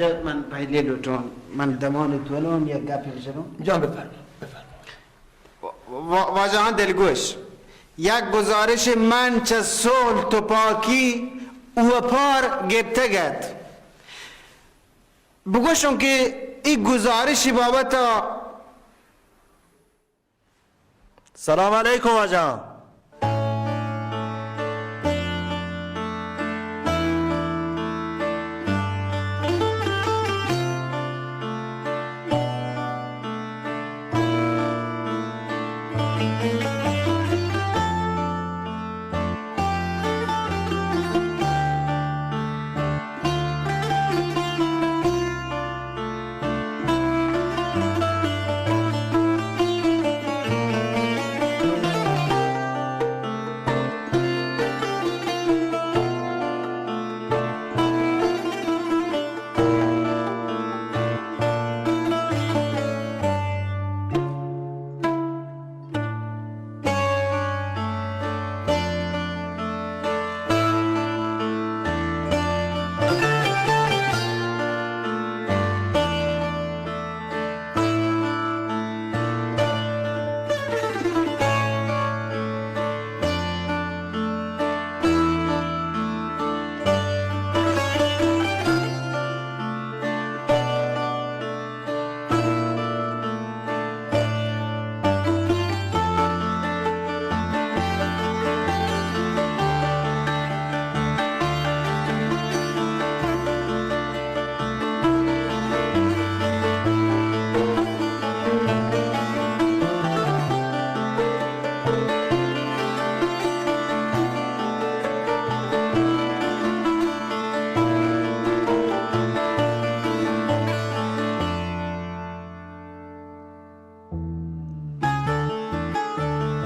واجہ، من پہلے لوٹوں، من دمان تو لوٹوں یک گپے بجنوں۔ جان بفرما، بفرما۔ وا-، واجہاں دلگوش، یک گزارش من چہ سول تپاکی اوپار گپتگ ات۔ بگوشوں کہ ای گزارشی بابت ءَ۔ سلام علیکم واجہاں۔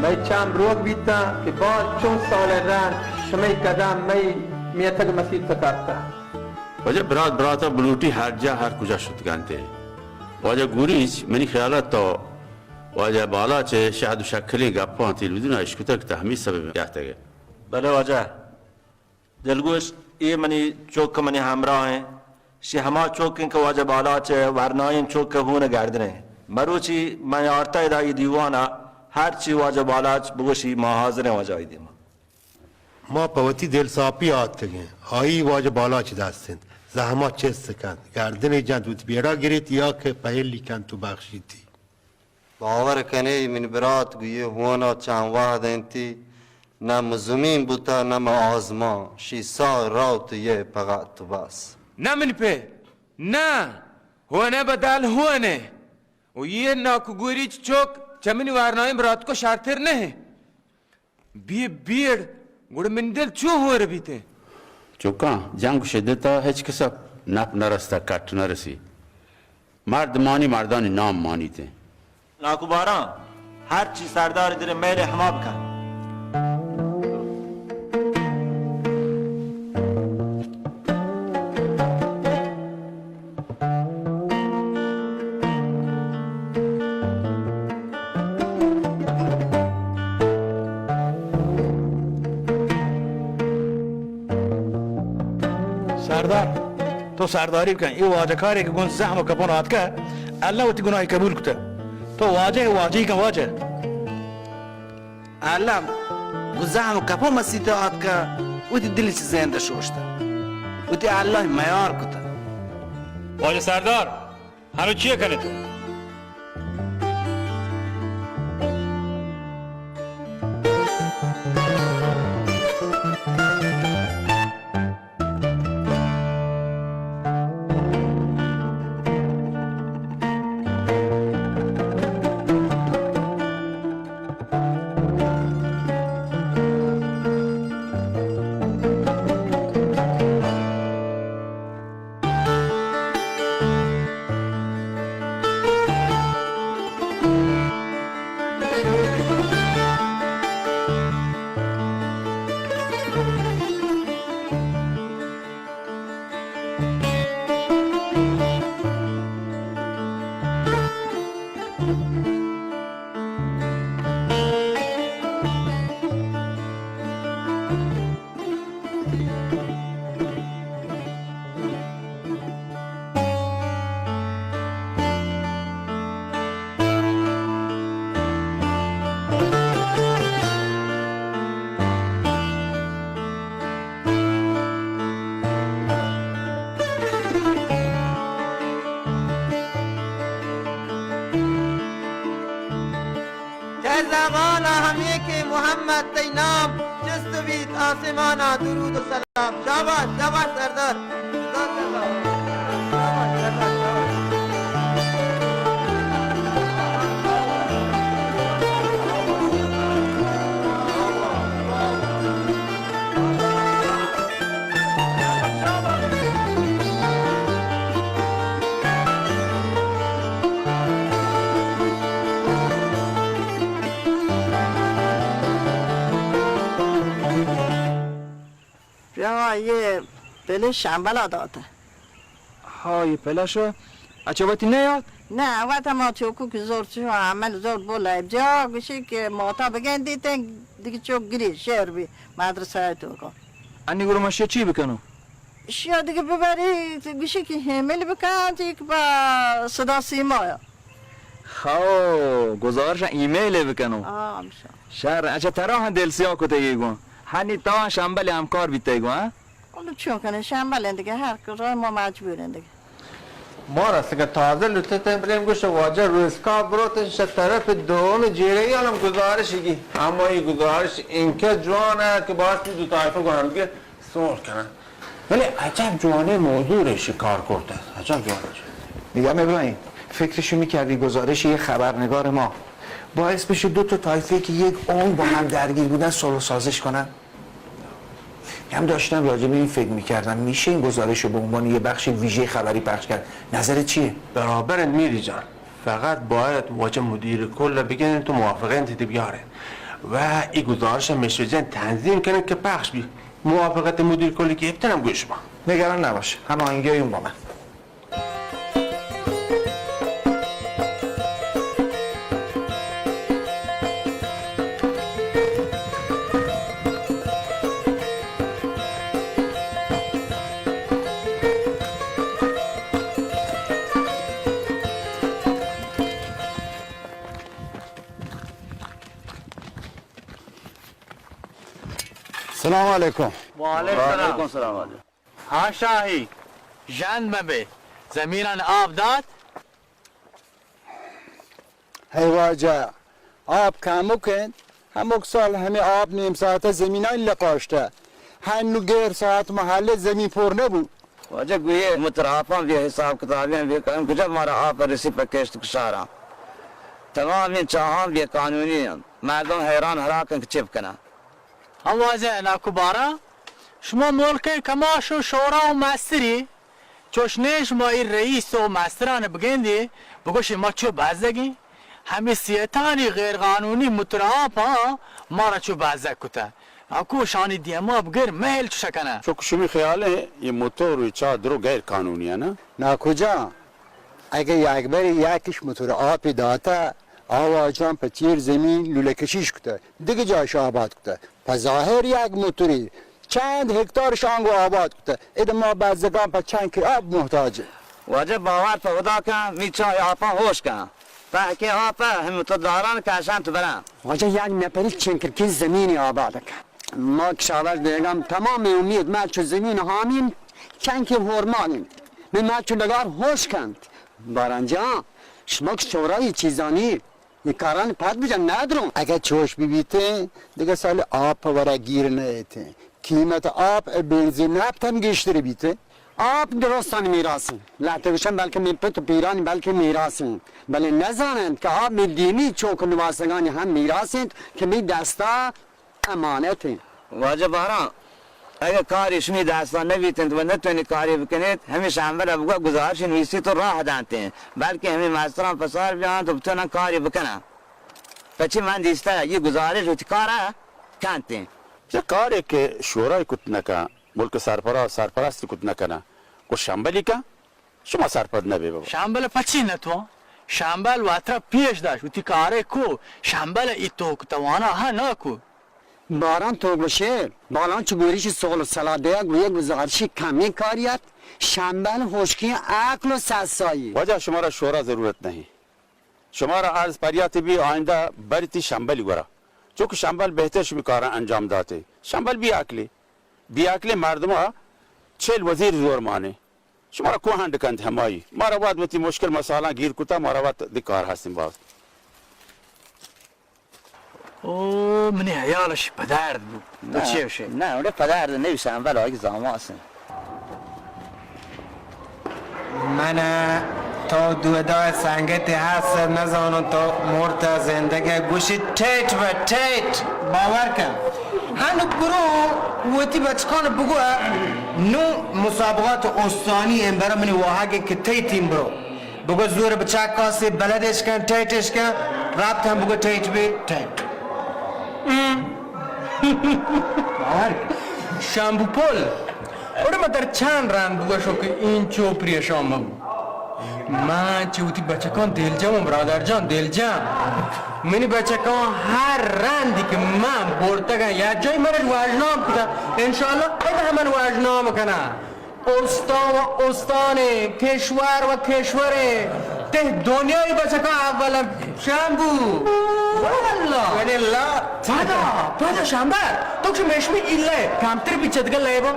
مئے چم روک بیتاں کہ باز چون سال رند شمئے قدم مئے میتگ مسیت ءَ کپتہ۔ واجہ، برات برات ءَ بلوٹی ہر جاہ ہر کجا شتگ انت۔ واجہ گوریچ، منی خیال ءَ تو واجہ بالاچ ءِ شہد و شکریں گپاں تلویزیون ءَ اشکتگ، تہ ہمے سبب ءَ یاتگ ئے۔ بلے واجہ، دلگوش، اے منی چک، منی ہمراہ انت۔ شی ہما چک انت کہ واجہ بالاچ ءِ ورنائیں چک ءِ ہون ءِ گردن انت۔ مروچی من آرتہ ادا اے دیوان ءَ، ہرچی واجہ بالاچ بگوشی، ما حاضر ایں واجہ آئی دیما۔ ما پہ وتی دل ساپی آتکگیں۔ آئی واجہ بالاچ دست انت، زہما چست کنت، گردنے جنت، وتی بیڑا گریت یا کہ پہلی کنت و بخشیتی۔ باور کن ئے منی برات، گوں اے ہونا چند وہد انتی، نہ مزمین بوتا نہ مہ آزمان، شی ساہ روت یے پغت و بس۔ نہ منی پہ، نہ، ہونے بدل ہونے۔ و اے ناکو گوریچ چک چہ منی ورنائیں براتکو شرتر نہ۔ بی بیڑ، گڑا منی دل چون ہور بیت؟ چکاں، جنگ و شدت ءَ ہچ کس ءَ نپ نہ رستہ، کٹ نہ رسی۔ مرد مانی، مردانی نام مانیت۔ ناکو باران، ہرچی سردار دل میل ہما بکن۔ سردار، تو سرداری بکن۔ اے واجہ کارے کہ گوں زحم و کپن آتکہ، اللہ وتی گناہی قبول کتہ۔ تو واجہ ئے، واجہی کن واجہ۔ الم گوں زحم و کپو مسیت ءَ آتکہ، وتی دل چہ زند ءَ شوشتہ، وتی اللہ ءَ میار کتہ۔ واجہ سردار، ہنو چی کنے تو؟ زمانا ہمے کہ محمد تئی نام، چست بیت آسمانا درود و سلام۔ شاباش، شاباش سردار۔ جزاک اللہ۔ شاباش سردار، شاباش۔ بیا، یہ پلش شمبلا داتا۔ ہا، یہ پلش؟ اچھا، وتی نیاد؟ نہ، وت ما چوکو کہ زور چو عمل زور بولا۔ جا گوشی کہ ماتا بگندی تن دیگه چوک گری شہر بی مدرسہ تو کو۔ انی گروہ ما شی چی بکنو؟ شیا دیگه ببری، گوشی که ایمیل بکن، یک با صدا سیما یا۔ ہو، گزارش ایمیل بکنو۔ آه، ہمشا۔ شر، اچھا، ترا ہم دل سیاہ کتگی گون۔ ہنی تا شمبل ہمکار بیتگی گون، ہاں؟ حالا چون کنه، شمبل دیگه، ہر کجا ما مجبورین دیگه۔ ما راستی که تازه لوٹتیں، بلے گوش واجہ روزکار بروت شہ طرف دوم جیڑہ، آنم گزارش گی۔ اما یہ گزارش انکہ جوان ہے کہ باز دو طائفہ گون ہم دیگه سول کنن۔ ولی عجب جوانیں موضوع ءَ شکار کرتہ، عجب جوانیں۔ می‌گم ابراهیم، فکرشو می‌کردی گزارش یه خبرنگار ما باعث بشه دو تا طایفه‌ای که یک عمر با هم درگیر بودن صلح و سازش کنن؟ هم داشتم راجع به این فکر می‌کردم، می‌شه این گزارش رو به عنوان یه بخش ویژهٔ خبری پخش کرد؟ نظرت چیه؟ برابر میری جان، فقط باید واجه مدیر کل بگن تو موافقه انت بیارن و این گزارش هم می‌شه تنظیم کنن که پخش بی. موافقت مدیر کلی گرفتنم گوش با. نگران نباش، هماهنگی اون با من. سلام علیکم. وعلیکم سلام. وعلیکم سلام. ہاں شاہی، ژند مہ بئے، زمینان آپ دات؟ ہے واجہ، آپ کمک انت، ہمک سال ہمے آپ نیم ساعت زمینان لکاشتہ، ہنو گیر ساعت محلے زمین پر نبو. واجہ گوئے متر آپاں بے حساب کتابیاں بے قانون، کجا مارا آپ رسی پہ کشت کشاراں؟ تمامیں چاہاں بے قانونی انت. مردم حیران ہلاک انت کہ چپ کناں. ہم واجہ ناکو بارا، شما ملک کماش و شورا و مستری، چوش نیش ما ای رئیس و مستران بگندی، بگوشی ما چو بزگی، ہمی سیتانی غیر قانونی متر آپاں مارا چو بزگ کتا. ناکو شانی دیما بگر مہل چو شکنہ. چو کہ شمی خیال ہے یہ موتور و چا درو غیر قانونی ہے نا؟ ناکو جان، اگہ یک برے یکیش موتور آپی داتہ، آ واجہاں پہ چیر زمین لولہ کشیش کتہ، دگہ جاش آباد کتہ. پہ ظاہر یک موتوری چند ہکتار شانگو آباد کتہ. ادا ما بزگان پہ چنکے آپ محتاج ایں. واجہ باور پہ خدا کن، می چاہ آپاں ہوش کن. پہکیں آپ ہم تو داران کشان تو بران. واجہ یک نفری چنکرکین زمین آباد کن. ما کشاورز بیگم تمام امید، ما چو زمین حامین چنکے ہورمانین. می ما چو ڈگار ہوش کنت. باران جان، شما کہ شورای چیزانی، یہ کاران پد بجن ندرون. اگہ چوش ببیتیں، دگہ سال آپ ورا گیر نئیتیں. قیمت آپ بنزین نفت ہم گیشتر بیتیں. آپ درستان میراثیں. لہتے گوشن بلکہ من پت و پیرانی بلکہ میراثیں. بلے نزانند کہ آپ من دینی چوک نواسگانی ہم میراثیں کہ من دستا امانت انت. واجہ باران، اگہ کاری شمی دستا نبیت انت و نتونی کاری بکنیت، ہمیشہ ہمبل بگو گزارش نویسیت و راہ دانت انت، بلکہ ہمیں مستران پسار بیانت و بتونن کاری بکنن. پچی من دیستہ یہ گزارش وتی کارا کنت انت. چہ کارے کہ شورای کت نکن، ملک سرپرا-، سرپرست کت نکنن، گو شمبلی کن؟ شما سرپد نہ بے بابا. شمبل پچی نتوان؟ شمبل واترا پیش داشت، وتی کارے کو، شمبل ای توک توانا ہا نہ کو. باران تو گوشے، بالان چو گوریش سول و سلا دیا گویا گزارشی کمی کاریت، شمبل ہوشکی عقل و سسایی. واجہ شمارا شورا ضرورت نہیں. شمارا عرض پریات بی آئندہ برتی شمبل گورا. چونکہ شمبل بہتر شمی کارا انجام داتے. شمبل بی عقلی. بی عقلی مردما چل وزیر زور مانے. شمارا کوہنڈ کنت ہمائی. مارا وت وتی مشکل مسالاں گیر کتا، مارا وت دی کار ہستیں باز. او منی حیالش پدرد بو. تو نه، چی گوشی؟ نه، اونده پدرد نویسم، بلے آگی زاماس. من تو دودا سنگت هست نزانم، تو مرتا زندگه گوشی ٹیٹ به ٹیٹ. باور کن. هنو برو وتی بچکان بگو نو مسابقات استانی این برا منی واهگه که تی تیم برو. بگو زور بچک کاسے بلدش کن، ٹیٹش کن، رابط هم بگو ٹیٹ بی، ٹیٹ. شامبو پل، اوڑے ما در چان ران بگوشو که این چو پریشان مبو. ما چه وتی بچکان دلجم و برادر جان دلجم. منی بچکان هر رندی که من برتگن یا جای مرش واجنام کتا، انشاءالله اگه همن واجنام کنن. استان و استان، کشور و کشور، ته دنیای بچکا اولم شمبو. والله. ولی الله. پدا، پدا شمبر. تو که مشمی ایله کمتر بی چه دیگه لیبا.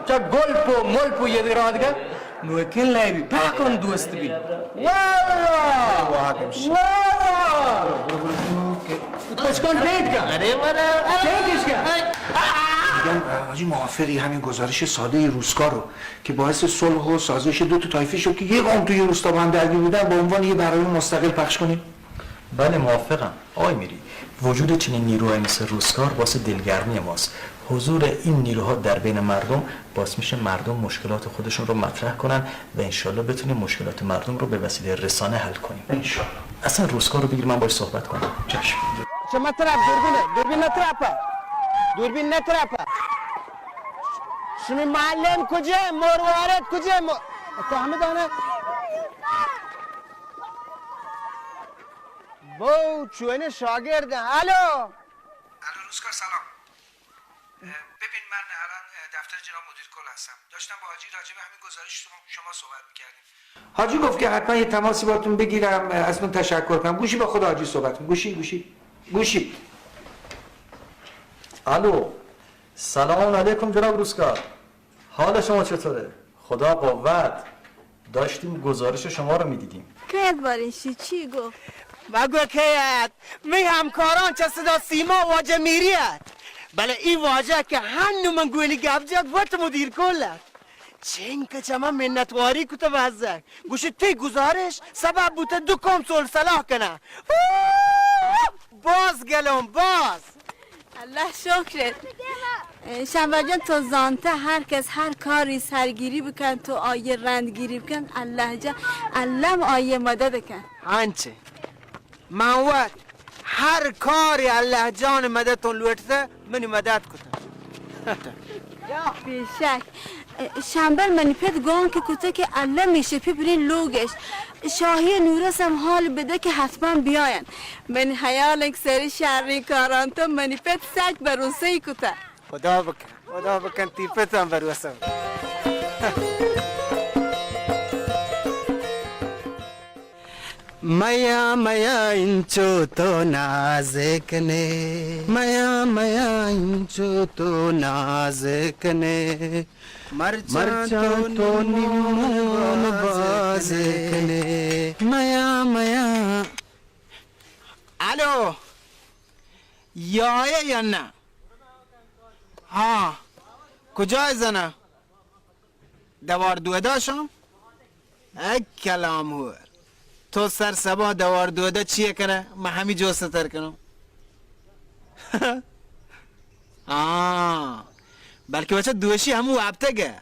چه گلپ و ملپ و یه دیگه را دیگه. نوکین لیبی. پاکن دوست بی. والله. والله. پچکان ٹیٹ کن. ارے ورا. ٹیٹش کن. میگم، حاجی، موافقی همین گزارش سادهٔ روزگار رو که باعث صلح و سازش دو تا طایفه شد که یه قوم توی یه روستا با هم درگیر بودن، به عنوان یه برنامهٔ مستقل پخش کنیم؟ بله، موافقم. آقای میری، وجود چنین نیروهایی مثل روزگار باعث دلگرمی ماست. حضور این نیروها در بین مردم باعث می‌شه مردم مشکلات خودشون رو مطرح کنن و انشالله بتونیم مشکلات مردم رو به وسیلهٔ رسانه حل کنیم. انشالله. اصلاً روزگار رو بگیر، من باش صحبت کنم. چشم. چه مطرح؟ دوربینه، دوربین نطرفه. دوربین نطرفه. شمی معلم کجه؟ مروارد کجه؟ م... تو همه دانه. بو چونه شاگرد. الو. الو، روزگار، سلام. اه، ببین، من الان، اه، دفتر جناب مدیر کل هستم. داشتم با حاجی راجع به همین گزارش شما، شما صحبت می‌کردیم. حاجی گفت که حتماً یه تماسی باتون بگیرم، اه، ازتون تشکر کنم. گوشی، با خدا حاجی صحبت کن. گوشی، گوشی، گوشی. الو. سلام علیکم جناب روزگار. حال شما چطوره؟ خدا قوت. داشتیم گزارش شما رو می‌دیدیم. کیت بارین شی چی گفت؟ مگو کیت؟ می همکاران چه صدا سیما واجه میری ات. بله ای واجه که هنو من گوینی گپ جت وت مدیر کل ات. چنکه چه من منتواری کته بزگ. گوشی تی گزارش سبب بوته دو قوم صلح صلاح کنه. باز گلم، باز. الله شکرت. شمبر جان، تو زانته هر کس هر کاری سرگیری بکن، تو آیه رندگیری بکن، الله جان، الله هم آیه مدد کن. هنچه. من وت هر کاری الله جان مدتون لوٹته، منی مدد کته. بیشک. شمبر منی پت گان که کته که الله میشه پی برین لوگش. شاهی نورس هم حال بده که حتماً بیاین. من حیال انک سری شرین کاران تو منی پت سک بروسه ای کته. خدا بکن، خدا بکن تی پت هم بروسه بکن. میا میا انچو تو ناز کنے، میا میا انچو تو ناز کنے، مرچاں تو نیمون باز کنے، میا میا. الو، یایے یا نہ؟ ہاں، کجا زنا؟ دوار دودا شام؟ اے کلام ہور. تو سر سبا دوار دودا چیے کنه؟ من همی جو ستر کنم. آه. بلکه بچه دوشی همو وابتگه.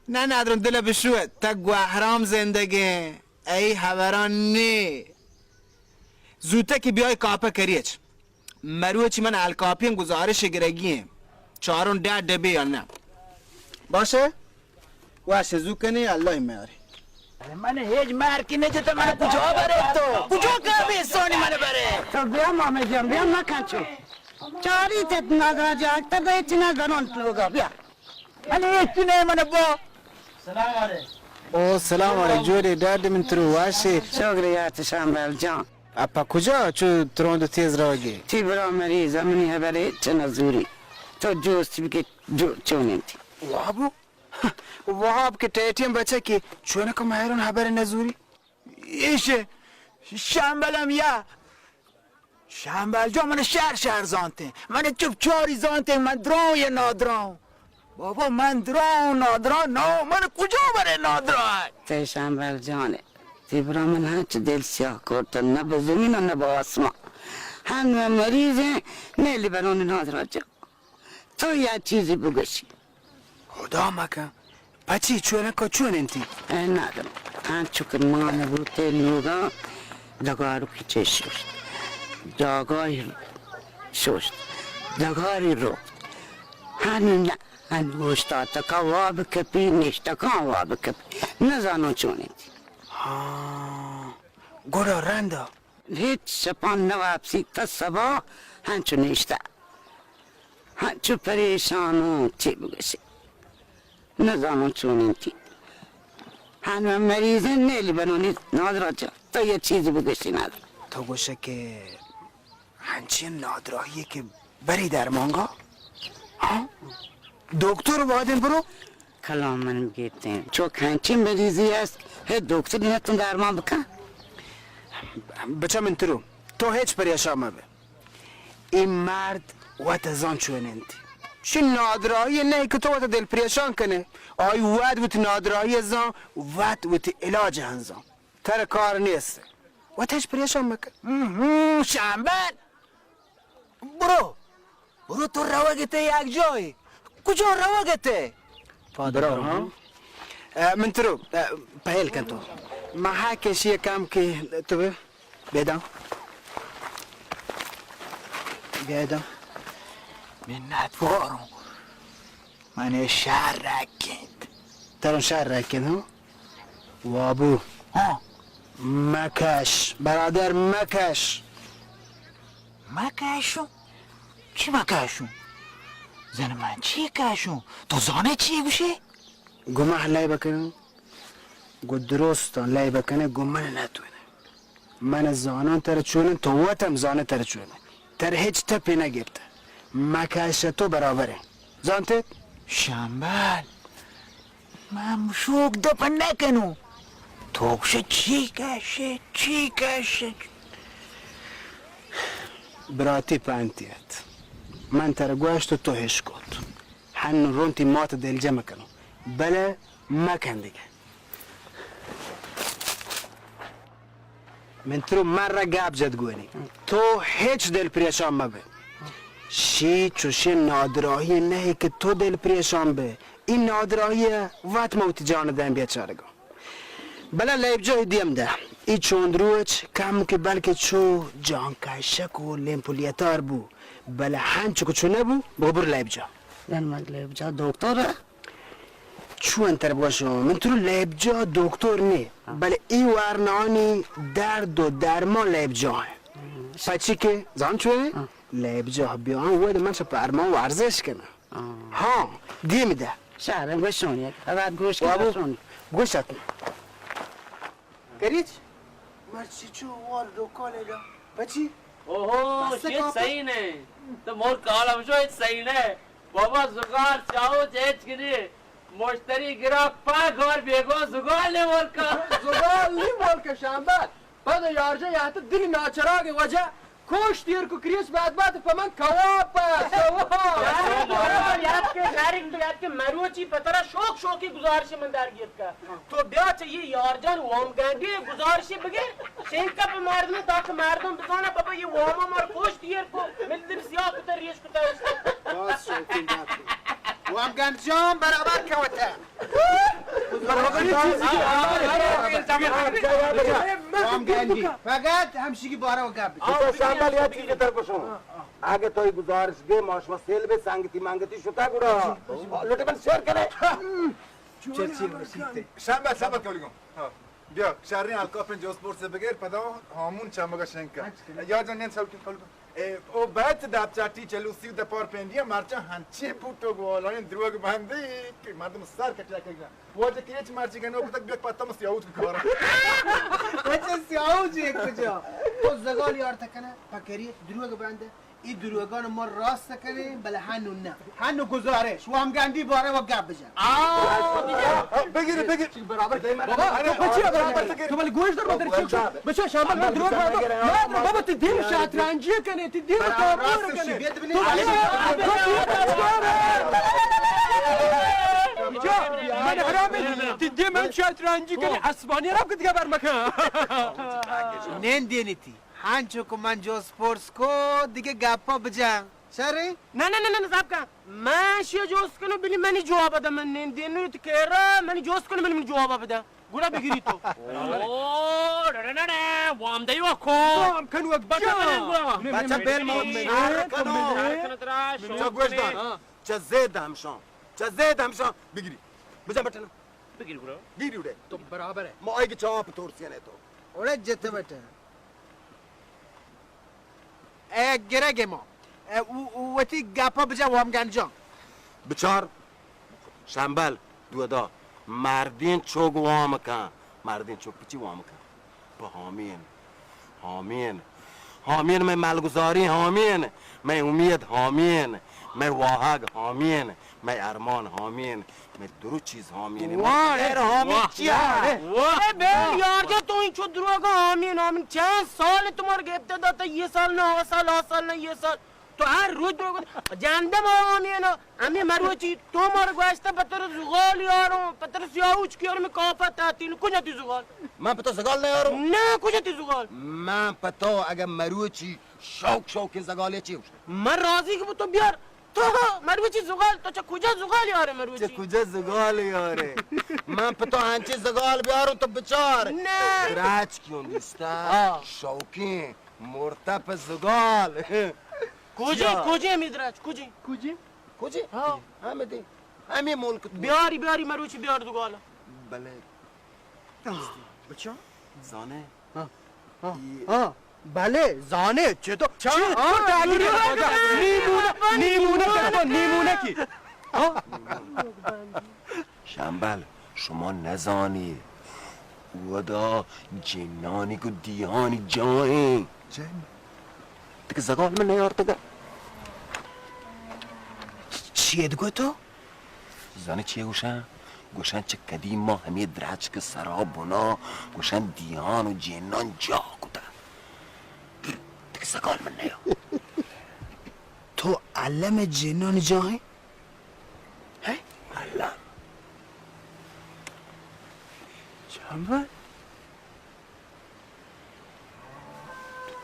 نه ندرم دل بشوه. تا گوهرام زندگه. ای هبران نی. زوته که بیای کاپه کریچ. مروچی من الکاپی گزارش گرگی ایں. چاروں ڈہ ڈبے یا نہ؟ باشه؟ واشه زو کنی، الله میاری. من هیچ مارکی نجت، من کجا بره تو؟ کجا گابی سونی من بره؟ تو بیا مامی جان، بیا مکن چو. چاری تت نگا جاکتا بیچ نگرون لوگا، بیا. علی، ایشی نه من با. سلام علیکم. او سلام علیکم. جوڑی ڈاڈ من ترو واشه. شکریات شامبل جان. اپا کجا چو تروند و تیز روگی؟ تی برا مریض، منی خبر هچ نزوری. تو جوست بکه جو چوننتی. وابو؟ واب که ٹیٹیم بچه که چونکه مهرون خبر نزوری. ایشه شامبلم یا. شمبل جان، من شر شر زانتیں، من چپ چاری زانتیں، من دراں یا نادراں؟ بابا، من دراں نادراں نہ، من کجا برے نادراں؟ تئی شمبل جان، تئی برا من ہنچ دل سیاہ کرت، نہ بہ زمین و نہ بہ آسمان۔ ہن من مریض ہیں، نیلی برونی نادراں جان۔ تو یا چیزی بگوشی۔ خدا مکن۔ پچی چونکا چون انتی؟ اے نادم، انچو کہ مان بوتے لوگاں ڈگارو کی چے شوشت۔ جاگاہی شوشت۔ ڈگاری رو۔ ہنی نہ، ہنی اوشتاتکا واب کپی، نشتکاں واب کپی۔ نزانو چون انتی۔ ہاں۔ گڑا رندا۔ ہچ شپان نہ واپسی، تا سبا ہنچو نشتہ، ہنچو پریشان اوں، چے بگشے؟ نزانوں چون انتی۔ ہن من مریض ایں، نیلی بنونی نادرا جا۔ تو یہ چیزی بگشی نادر۔ تو گوشے کہ ہنچین نادراہی کہ بری درمانگا؟ ہاں؟ دکتر وادن برو؟ کلام من گیتیں۔ چوک ہنچین مریضی است، ہے دکتر نتون درمان بکن۔ بچا من ترو، تو ہچ پریشان مبے۔ این مرد وت زان چون انت۔ شی نادراہی نہ کہ تو وت دل پریشان کنے۔ آئی وت وت نادراہی زان، وت وت علاج ہن زان۔ تر کار نیست۔ وت ہچ پریشان مکن۔ ہم، ہم، شمبل۔ برو، برو تو روگ تے یک جاہے۔ کجا روگ تے؟ برو، ہاں۔ اے، من ترو، اے، پہل کن تو۔ مہا کشی کم کہ تو بے، بیداں۔ بیداں۔ منت واروں۔ من شر رکینت۔ ترا شر رکینت، ہاں؟ وابو۔ ہاں۔ مکش، برادر، مکش۔ مکشوں؟ چی مکشوں؟ زن من چی کشوں؟ تو زانے چی گوشے؟ گمہ لے بکنو۔ گو درستاں لے بکنے، گو من نتونے۔ من زاناں تر چونیں، تو وت ہم زانے تر چونیں۔ تر ہچ تپے نہ گپتہ۔ مکش تو برابر ہیں۔ زانتے؟ شمبل، من شوک دپ نہ کنوں۔ تو گوشے چی کشے، چی کشے؟ براتی پنتی ات۔ من تر گوشت و تو ہش کت۔ ہن رونتی مات دلجم کنوں۔ بلے مکن دگہ۔ من ترو مر گپ جت گونی۔ تو ہچ دل پریشان مبے۔ شی چوشیں نادراہی نہ کہ تو دل پریشان بے۔ این نادراہی وت ما وتی جان دیم بیچارگا۔ بلے لیب جاہ دیم دہ۔ ای چوند روچ کم کہ بلکہ چو جان کشک و لیمپ و لیتار بو۔ بلے ہنچو کہ چو نبو، بگو برو لیب جاہ۔ یعنی من لیب جاہ دکتر چون تر بگوشوں، من ترو لیب جاہ دکتر نی، ہاں۔ بلے ای ورنانی درد و درمان لیب جاہ ہیں۔ ہاں۔ پچی کہ زان چوئے؟ ہاں۔ لیب جاہ بیان ود من شا پرمان ورزش کنم۔ ہاں۔ ہاں، دیم دہ۔ شہر گوشون یک، اگر گوش بابو، گوشون۔ گوشت۔ کریچ، مرچی چو وار ڈوکالے دا۔ پچی؟ اوہو، بس شیت کافی۔ صحیح نے۔ تو مور کال ہمشو ہیچ صحیح نے۔ بابا زگار چاہو چیچ کنی۔ مشتری گراک پا گار بیگو زگار نے مور کا۔ زگار نی مور کا شامبار۔ پد یارجا یات دل ناچراگ وجہ۔ کوش تیر کو کریس بعد بعد پہ من کباب پہ کباب۔ یار، یار کہ شہرک تو یار کہ مروچی پہ ترا شوک شوکی گزارش من در گیت کا۔ تو بیا چہ یہ یار جان وام گنڈی گزارشی بگے۔ شنکا پہ مردم تاکہ مردم بزانا بابا یہ واما مار کوش تیر کو۔ ملتر سیاہ کتا ریش کتا۔ باز شوقین بات۔ وام گنڈ جان برابر کوتا۔ فقط ہمشی کی بارہ و گپ۔ تو شامل یا چیز تر کو شما۔ اگہ تو گزارش دے، ما شما سیل بے سنگتی منگتی شتا گڑا۔ لوٹے من شیئر کرے۔ چل، چل، چل۔ شامل، شامل، کیا بولوں؟ ہاں۔ بیا، شریں الکاپیں جوس پورس بگیر، پدا ہامون چمگا شنکا۔ یا جان نین سوکی کل۔ اے، او بیت دپ چاٹی چلوسی و دپار پینڈیا مرچا ہنچیں پوٹو گوالانی دروگ بندی کہ مردم سر کٹیا کگا۔ واجہ کریچ مرچی گنو کتک بیا پتا مس یاوت کارا۔ اچھا، سیاہو جی کجا؟ تو زگال یار تکنا، پکری دروگ بندے۔ ای دروگان ما راست کنیں، بلے هنو نه. هنو گزارش، وامگندی باره و گپ بجن. آه، بگیر، بگیر. برابر. بابا، تو پچی برابر؟ تو ولی گوش دار، مدر چی؟ بچا، شامل من دروگ بابا. نه، بابا، تی دیم شطرنجی کنه، تی دیم کاربار کنه. تو ولی من حرام، تی دیم من شطرنجی کنه، اسبانی رب که دیگه بر مکن. نندینی تی. هنچو که من جست پرس کو، دیگه گپا بجن. شریں؟ نه، نه، نه، نه، صبر کن. من شی جست کنو، بلی منی جواب ده، من نندینو تی کرا، منی جست کنو، بلی منی جواب بده. گڑا بگیری تو. او، نه، نه، نه، نه، وام دیو کو. وام کنو، بچه. بچه، بیل ما شهر کنو. چه گوش دار؟ چه زید همشان. چه زید همشان. بگیری. بجا بٹنا. بگیر گڑا. گیری اڑے. تو برابر ہے. ما آئی کے چاپ تورسینے تو. اڑے جتے بٹے. اے گرگ ما. اے او، او وتی گپا بجا وامگن جان. بچار. شمبل. دودا. مردین چوگ وام کن. مردین چوگ پچی وام کن. پہ حامین. حامین. حامین مئے ملگزاری حامین. مئے امید حامین. مئے واہگ حامین. مئے ارمان حامین. مئے درو چیز حامین. واہ، غیر حامین واہ، چیا؟ واہ. اے بے یار جان، تو انچو دروگا حامین، حامین. چند سال تمہار گپتے داتا، یہ سال نہ، آ سال، آ سال نہ، یہ سال. تو ہر روز دروگ جاندے ما حامین. ہمیں مروچی تو مار گوشتہ پتر زغال یاروں، پتر سیاوچ کیار میں کافا تاتین. کجا تی زغال؟ من پتو زغال نہ یاروں. نہ، کجا تی زغال؟ من پتو اگر مروچی شوق شوق زغالے چی ہوش. من راضی کہ تو بیار. تو مروچی زغال، تو چہ کجا زغال یارے مروچی؟ چہ کجا زغال یارے؟ من پتو ہنچی زغال بیاروں تو بچار. نہ. دراج کیوں دیستا؟ ہاں. شوقین مرتا پہ زغال. کجی، چیا؟ کجی ہمیں دراج، کجی؟ کجی؟ کجی؟ ہاں. ہمیں دے. ہمیں ملک تو. بیاری، بیاری، مروچی بیار دو گالا. بلے. بچا؟ زانے؟ ہاں. ہاں. ای ہاں. بلے، زانے، چہ تو، چہ ہاں، تو ڈالی دروگ. نیمونہ، نیمونہ کر تو، نیمونہ کی. ہاں؟ شمبل، شما نزانی. اودا جنانی کو دیہانی جاہیں. جن؟ تک زگال من نیارتگا. چیت گو تو؟ زانے چی گوشن؟ گوشن چہ قدیم ما ہمے درچک سرا بنا، گوشن دیہان و جنان جاہ کتا. تک زگال من نیا. تو علم جنان جاہیں؟ ہیں؟ اللہ. شمبل؟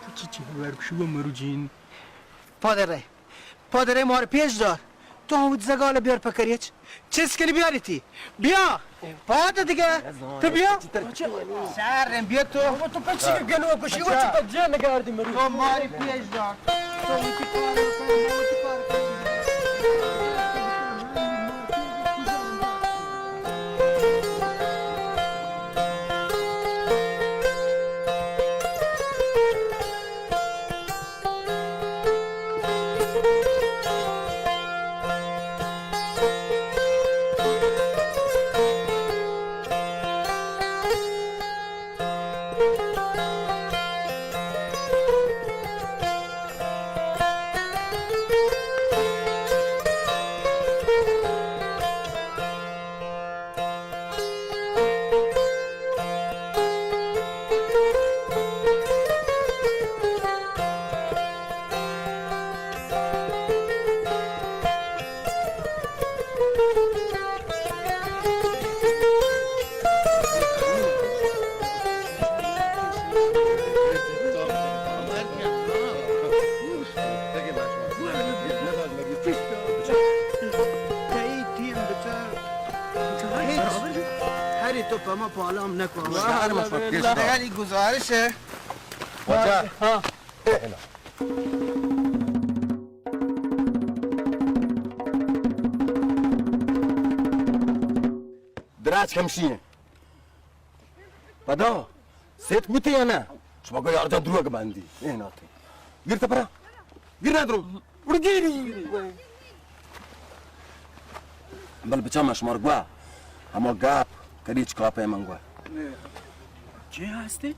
تو چی چی ورگ شو مرو جین؟ پادرے، پادرے مار پیش دار. تو ہم زگال بیار پکریچ. چیز کنی بیاری تی؟ بیا. پاد دیگه. تو بیا. شهرم بیا تو. بابا تو پچی که گلو کشی و چی پجا نگردی مری. تو ماری پیش دار. تو وتی کار کن، وتی کار کن. ہری تو پہ ما پالام نکو. شہر ما پکیش. ہری گزارش ہے. واجہ. ہاں. دراج کمشی ہیں. پدا سیت بوتی یا نہ؟ شما گو یار جان دروگ بندی. اے ناتے. گرتا پرا. گر نہ درو. اڑ گیری. بل بچا ما شمار گوا. ہما گپ کریچ کاپے من گوا. چے ہستے؟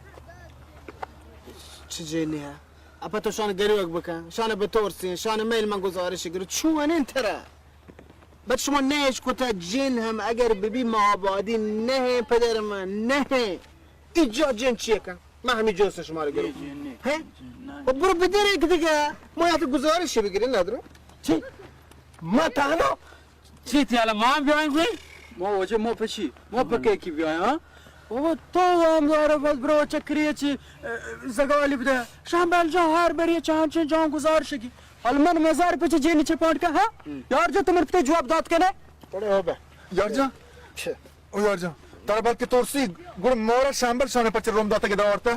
چے جے نیا؟ اپا تو شان گریوگ بکن، شان بترسین، شان میل من گزارش گرو. چونین ترا؟ بچ شما نہ اش کتا جن ہم اگر ببی ما آبادی نہ پدر من نہ. ای جا جن چیے کن؟ من ہمی جوست شما رو گرو. ہیں؟ و برو بدر ایک دیگه. ما یاد گزارش بگیرین ندرو. چی؟ ما تہنا؟ چی تیالا ما بیاین گوی؟ ما وجہ ما پچی؟ ما پکے کی بیاین، ہاں؟ بابا، تو وامدار بس برو چکری چی، اه، زگالی بده. شامبل جان ہر بری چان چن جان گزارش کی. حال من مزار پچ جینی چپانٹ کا، ہاں؟ یار جو تمر پتے جواب دات کنے؟ اڑے ہو بے. یار جان. چھ. او یار جان، ترا بلکہ ترسی، گڑا مورا شامبل شانے پچ روم داتا کہ داورتا.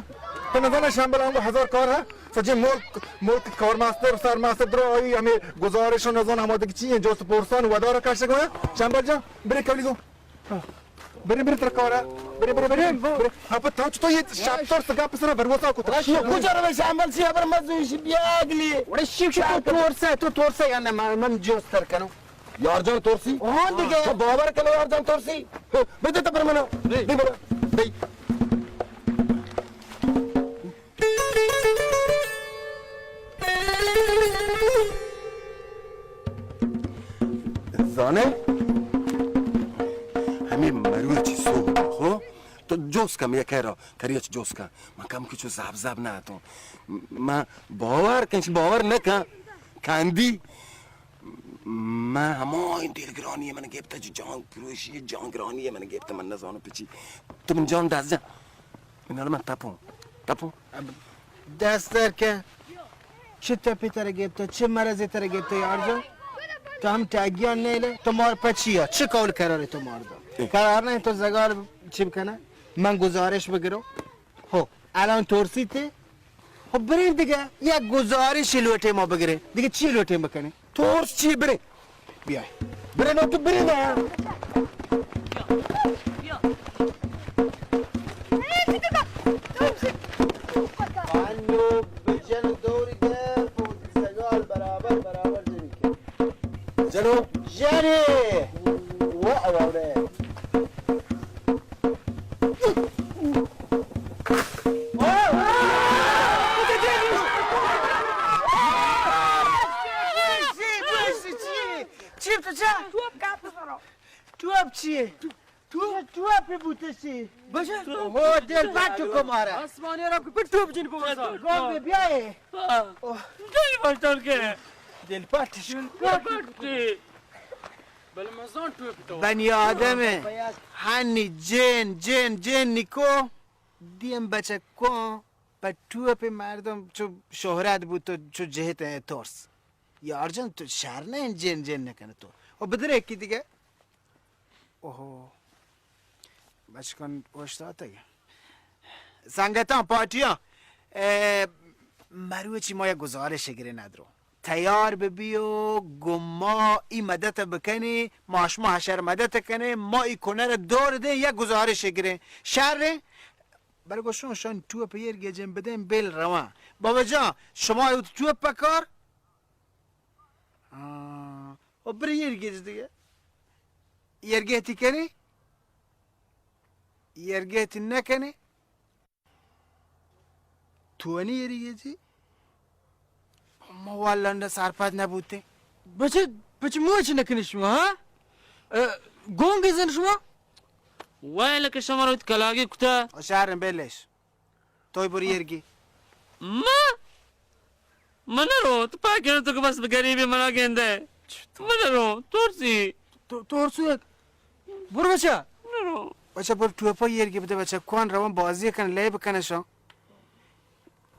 تو نزانا شامبل آنگو ہزار کار ہے. سجے ملک، ملک کارمستر، سرمستر درو آئی ہمیں گزارش و نزان ہما دگہ چی ہیں، جوست پرسان ودارا کشگ ہیں. شامبل جان، برے کولی گو. برے، برے ترا کارا. برے، برے، برے، برے. ہاں، پہ تو چطور یہ شب ترس گپ سرا بھروسہ کو؟ کجا رو شامبل سی خبر مزوی شی بیا اگلی. وڑے شیو شی تو ترسے، تو ترسے یا نہ، من، من جوست تر کنو. یار جان ترسی؟ ہاں دیگه. تو باور کنو یار جان ترسی؟ ہاں، بده تو پر منا. دی بنا. دی. زانے؟ ہمیں مروچی سوب خو تو جوست کم یک را کریچ جوست کن. من کم کچو زاب زاب نہ تو. من باور کنش باور نہ کن. کندی. من ہمائیں دلگرانی من گپت، جان پروشی، جان گرانی من گپت، من نزانو پچی. تو من جان دست جان. من من تپون. تپون. دست در کن. چه تپی تر گپت، چه مرضی تر گپت یار جان؟ تو ہم ٹاگیان نیلے، تو مار پچی یا، چه قول قراری تو مار دا؟ قرار نہیں تو زگار چی بکنه؟ من گزارش بگرو. ہو، الان ترسیتے؟ خب برین دیگه، یک گزارش لوٹے ما بگرے. دیگه چی لوٹے بکنی؟ ترس چی برے؟ بیا. برے نو تو برے نا. انو بجن دوری دے، پوزی سگال برابر، برابر جنی کے. جنو. جنی. و اوڑے. چی تو چا؟ توپ چیه؟ تو توپ بوتشی. بشه. اوه، دل پاک تو کمارا. آسمانی را بگو توپ جن بگو. گم بیایه. دل پاک تو که. دل پاک تو. بله مزان توپ تو. بنی آدمه. ہنی جن، جن، جن نکو. دیم بچکوں پہ ٹوپ مردم چو شہرت بوت و چو جہت ترس. یار جان تو شر نہ انت، جن جن نہ کن تو. و بدر یکی دیگہ. اوہو. بچکن اوشتاتگ. سنگتاں پارٹیاں، اے، مروچی ما یک گزارش گرے ندرو. تیار ببی و گوں ما ای مدت بکنی، ما شما ہشر مدت کنیں، ما ای کنر دور دیں، یک گزارش گریں. شر ایں؟ بلے گوشوں شان ٹوپ ایر گیجیں بدیں بیل رواں. بابا جان، شما اوت ٹوپ پکار؟ آ، او برے ایر گیج دیگہ. ایر گیتی کنی؟ ایر گیتی نکنی؟ تو نی یری گیجی؟ ما واللہ نہ سرپد نہ بوتیں. بچے، بچے موچ نہ کنی شما، ہاں؟ اے، گونگ زن شما؟ ویل کہ شما رو کلاگی کتا. شہر بیلش. توی بری یرگی. ما؟ من رو، تو پاکن تو کہ بس غریبی منا گندے. من رو، ترسی. تو، ترسو یک. برو بچا. نرو. بچا برو ٹوپا یرگی بده بچا، کوان روان بازی کن، لیب کن شان.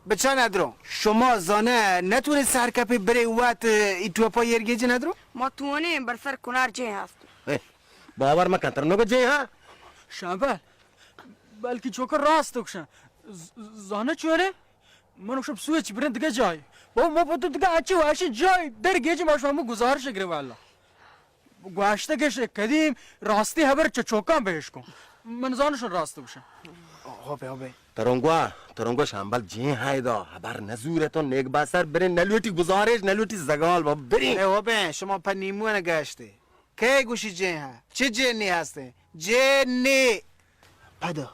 بچا ندرو. شما زانه نتونی سر کپی بری وت ای ٹوپا یرگی جی ندرو؟ ما تونیم بر سر کنار جے هست. اے، باور مکن تر نگو جے ها. شابه. بلکی چوکا راست گوشن. ز-، زانه چوره؟ من گوشم سوچ برن دگه جای. بابا ما پتو دگه هچی واشین جای در گیجی ما شما گزارش گره والله. گواشتگش قدیم راستی خبر چہ چوکاں بہش کن. من زانشن راست گوشن. ہو بے، ہو بے. ترنگوا، ترنگوا شامبل جیں ہائے دا خبر نزورے تو نیک باسر برے نلوٹی گزارش نلوٹی زگال با برے. اے ہو بے، شما پہ نیمون گشتے. کئے گوشی جیں ہا؟ چہ جنی ہستے؟ جنی. پدا.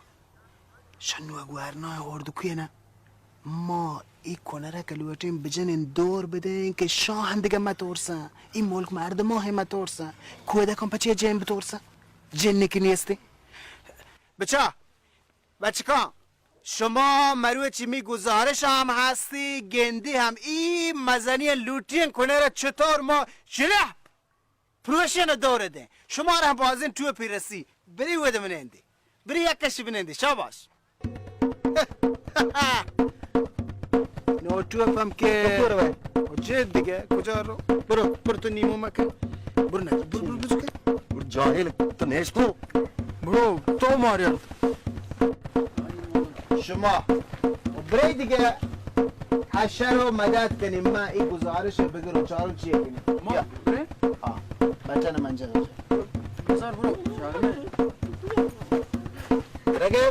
شنو گوارنا اردو کینا. ما ای کنرک لوٹیں بجنیں دور بدیں کہ شاہ ہم دگہ مہ ترساں، ای ملک مردماں ہم مہ ترساں، کودکاں پچے جن بترساں؟ جن کہ نیستی۔ بچا، بچکاں، شما مروچی می گزارش ہم ہستی، گندی ہم ای مزنی لوٹیں کنر چطور ما شلہ پروشن دور دیں۔ شما را ہم بازیں ٹوپی رسی۔ بری ود منندی۔ بری یک کش بنندی۔ شاباش۔ نو ٹوپ ہم کہ۔ تو رو۔ او جے دگہ کجا رو؟ برو، برو تو نیمو مکن۔ برو نہ، برو، برو، برو کہ۔ برو جاہل، تو نیش کو۔ برو، تو ماریا۔ شما برے دگہ حشر و مدد کنی، ما ای گزارش بگر و چارو چی کنی؟ ما بیا۔ برے؟ ہاں، بچن من جا۔ بزار برو، شاگرد۔ رگے،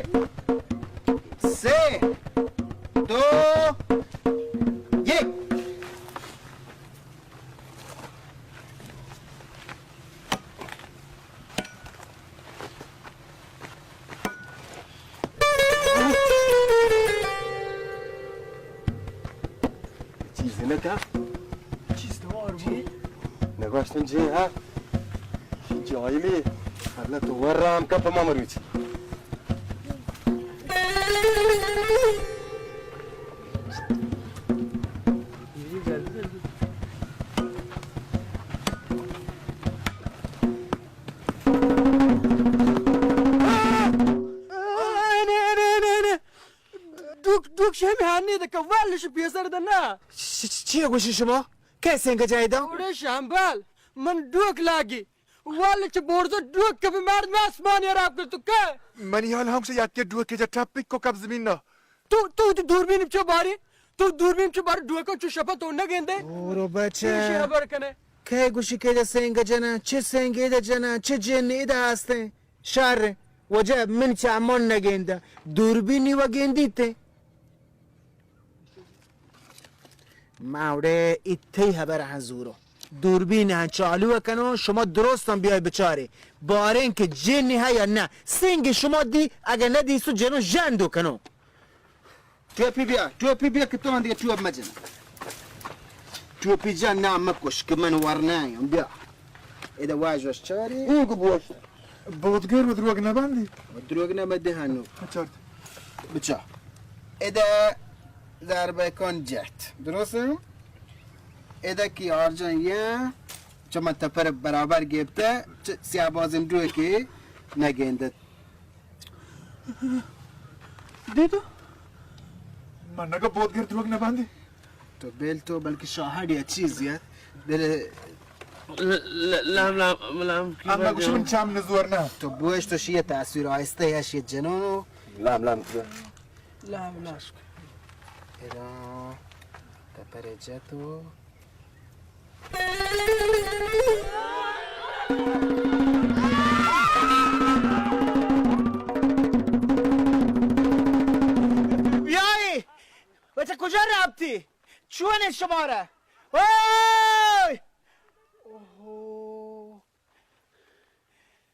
سے، دو، یک۔ چیز نہ کا؟ چیز تو اور جی؟ نگوشتن جی، ہاں؟ جاہلی، اللہ تو ور رام کا پما مروچی۔ آہ! آہ، نہ، نہ، نہ، نہ۔ ڈوک، ڈوک شمی ہانی دکا، والش پیسر دنا۔ چ-، چ-، چی گوشی شما؟ کئے سنگ جای دا؟ اوڑے شامبال، من ڈوک لاگی۔ والش برزو ڈوک کبھی مرد میں آسمانی راب کر تو کئے؟ منی حال ہم سے یاد کے ڈوک کے جا ٹپک کو کب زمین نہ۔ تو، تو، تو دوربین چو باری؟ تو دوربین چو باری ڈوکا چو شپا تو نہ گندے؟ اورو بچہ۔ چی خبر کنے؟ کئے گوشی کہ ادا سنگ جنا، چہ سنگ ادا جنا، چہ جن ادا ہستیں؟ شر، وجہ من چہ ہمان نہ گنداں۔ دوربینی و گندیت۔ ما اوڑے اتئی خبر ہاں زورو۔ دوربین ہاں چالو کنو، شما درستاں بیای بچارے۔ باریں کہ جن ہے یا نہ۔ سنگ شما دی، اگہ نہ دی سو جنو ژندو کنو۔ ٹوپی بیا، ٹوپی بیا کہ تو آں دگہ ٹوپ مجن۔ ٹوپی جان نام مکش کہ من ورنایاں، بیا۔ ادا واژ واژ چاری۔ اون کو بوشت۔ بودگر و دروگ نبندی؟ و دروگ نبندی ہنو۔ اچھا۔ بچا۔ ادا ضربہ کن جت۔ درست؟ ادا کی آرجان یا چما تپر برابر گپتہ، چ-، سیاہ بازن دروگی نگندت۔ دیدو؟ من نگا بودگر دروگ نبندی۔ تو بل تو بلکہ شاہڑ یا چیز یا بل۔ ل-، ل-، لام، لام، لام، کی اما بات گوشم ہے؟ چام نزور نہ۔ تو بوش تو شیئے تاثیر آہستہ یا شیئے جنونو۔ لام، لام، کی بات؟ لام، لام۔ ادا تپر جتو۔ بیائی! بچہ کجا رابتی؟ چون شمارا؟ اوئے! اوہو!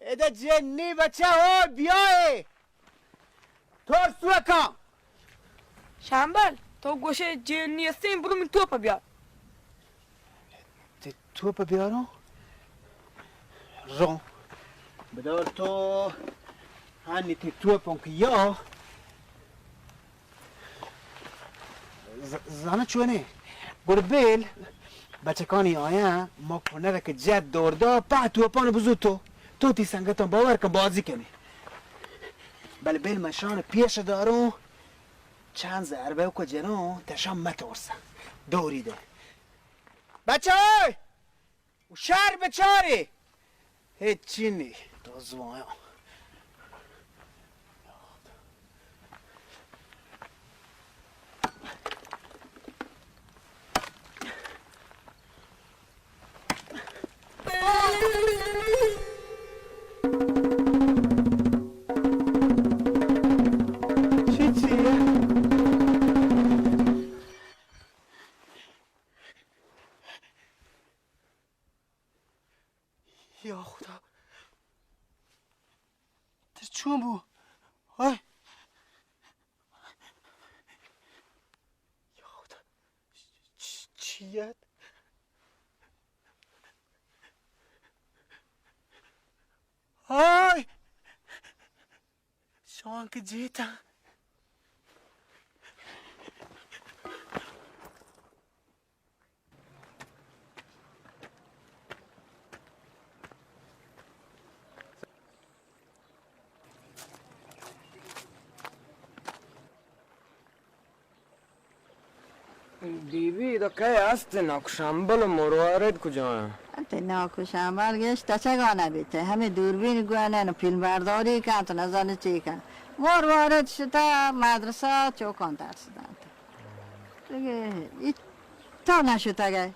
ادا جنی بچہ ہو بیائے۔ تو سوکا۔ شامبل، تو گوشے جنی استیں، برو من توپ بیار۔ تی توپ بیاروں؟ رو۔ بدار تو ہانی تی توپ اوں کہ یا۔ ز-، زاناں چونے؟ گڑ بیل، بچکانی آیاں ما کنر کہ جت دور دا، پہ توپان بزو تو۔ تو تی سنگتاں باور کن بازی کنی۔ بلے بیل من شان پیش داروں، چند ضربہ کو جنوں، تشان متورسا۔ دوری دے۔ بچہ! و شر بچارے۔ ہچی نی۔ تو زوایا۔ چی چی؟ یا خدا، تر چون بو؟ ہائے! کیت؟ ھای! شانک جیتاں۔ بی بی، ادا کئے است؟ ناکو شمبل ءُ مروارد کجا اَنت؟ انت ناکو شمبل گیش تچگا نہ بیت، ھمے دوربین گون اَنت، فیلم برداری کنت، نزانت چی کنت۔ مروارد شتہ مدرسہ، چوکاں درس دنت۔ دگہ ای تو نہ شتگ ئے؟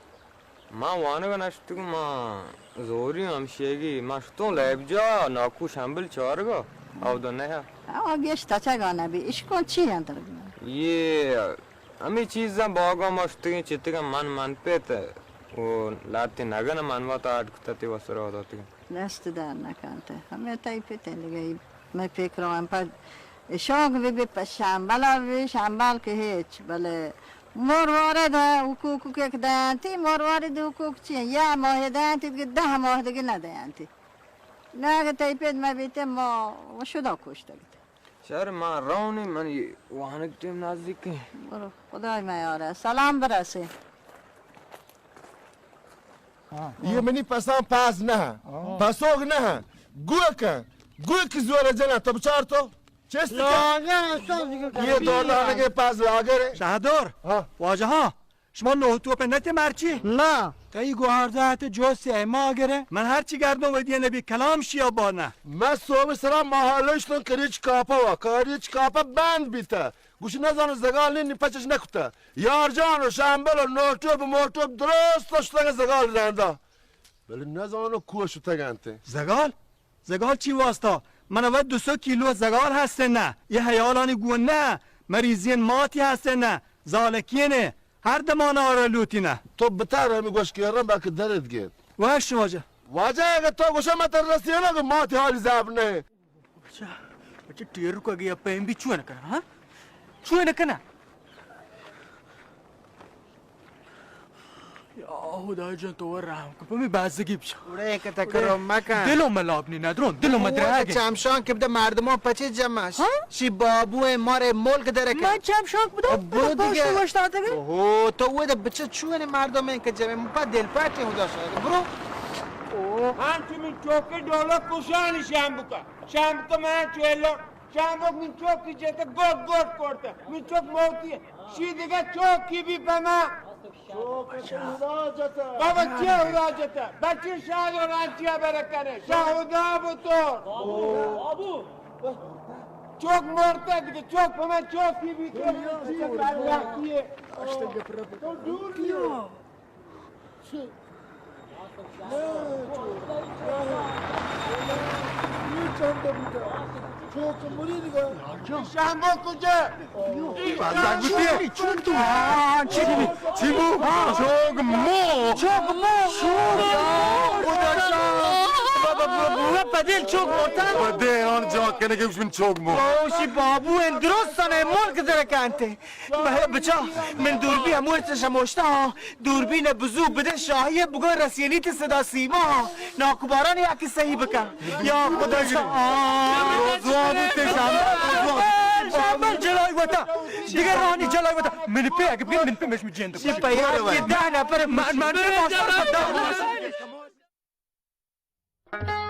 من وانگ ءَ نہ شتگوں، من زوری ھمشیگی، من شتوں لیب جا، ناکو شمبل چارگ ءَ، اودا نہ۔ آ گیش تچگا نہ بی، اشکن چی اَنت؟ یہ ھمے چیزاں باگاں ما شتگیں، چتگاں من، من پت ءُ لھتیں نگن من وت اڈ کتہ تی وسرا داتگاں۔ دست درد نہ کنت۔ ھمے تئی پت اِنت دگہ، مئے فکر ءَ ھم پہ شوق بہ بی، پہ شمبل ءَ بہ بی، شمبل کہ ھچ، بلے مروارد ءَ حقوق کہ دینتی، مروارد حقوق چی اَنت؟ یک ماہ دینتی، دگہ دہ ماہ دگہ نہ دینتی۔ نہ اگہ تئی پت مہ بیتیں، ما شدا کشتگ ات۔ شر، ما رونی، من یہ وانگ ٹیم نزدیک اِنت۔ برو، خدای میارہ، سلام برسے۔ ھاں۔ یہ منی پساں پاس نہ، ھاں۔ پسوگ نہ، گوک، گوک زور جنا، تو بچار تو۔ چست کن۔ لاگر، تو یہ دو دانگے پاس لاگر اِنت۔ شاہدور۔ ھاں۔ واجہ ھاں۔ شما نوہ توپ نہ تے مرچی؟ نہ۔ تئی گوھارزات جو سہ ماہ گرے۔ من ھرچی گردوں ودی نبی کلام شیا بانا۔ من صبح سرا ماحالش تن کریچ کاپا وا، کریچ کاپا بند بیتا۔ گوش نزانو زگال نی پچش نکتا۔ یار جان و شامبل و نوہ توپ موہ توپ درست شتگ زگال رندا۔ بلے نزانو کو شتگ انت۔ زگال؟ زگال چی واسطہ؟ من وت دو سد کیلو زگال ھست نہ، یہ حیالانی گون نہ، مریضین ماتی ھست نہ، زالکین، ھر دمان آرا لوٹی نہ۔ تو بتر ھمی گوش کہ رم بلکہ درد گیت۔ وش واجہ۔ واجہ اگہ تو گوشے من تر رسینا کہ ماتی حالی زاب نہ۔ بچہ، بچہ ٹیر کو گیا پیم بھی چون کنا، ھاں؟ چون کنا؟ یا خدا جان تو رحم کن، پمی بازگی بچا۔ اڑے کہ تکرو مکن۔ دلو ملاب نی ندرون، دلو مدرگے۔ چمشان کہ بده مردمان پچه جمعش۔ ھاں؟ شی بابو مارے ملک درکه۔ من چمشان بده؟ برو دیگه۔ اوه، تو وده بچه چون مردم این که جمع، من پا دل پاتی خدا شاید۔ برو۔ اوه۔ من چه من چوکه ڈولا کشانی شام بکن۔ شام بکن من چویلو۔ شامبک من چوکی جت گوٹ گوٹ کرت۔ من چوک موتی۔ شی دگه چوکی بی پہ ما۔ بابا چی خدا جت؟ بچی شاد و رانچی برکنے۔ شاہ خدا بو تو۔ چوک مرتا دگه چوک پہ ما چوکی بی تو۔ تو دور بیو۔ شامبو کجا؟ چی بو؟ چوک مو۔ چوک مو۔ پدیل چوک مرتا۔ پدیل آن جا کنگی من چوک مو۔ اوشی بابو اندرستان ملک درکنتے۔ بچا، من دوربین ھمورت شموشتا ھاں۔ دوربین بزو بدن شاہی بگو رسینی تی صدا سیما ھاں۔ ناکوباران یک صحیح بکن۔ یا خدا شا-، آہ۔ روزوان بوتے شامبل، روزوان۔ شامبل جلای وتا۔ دیگه رانی جلای وتا۔ من پی اگه بگم من پی مشم جند۔ شی پیار وای۔ ده نفر من، من پی ماشاءالله ده نفر۔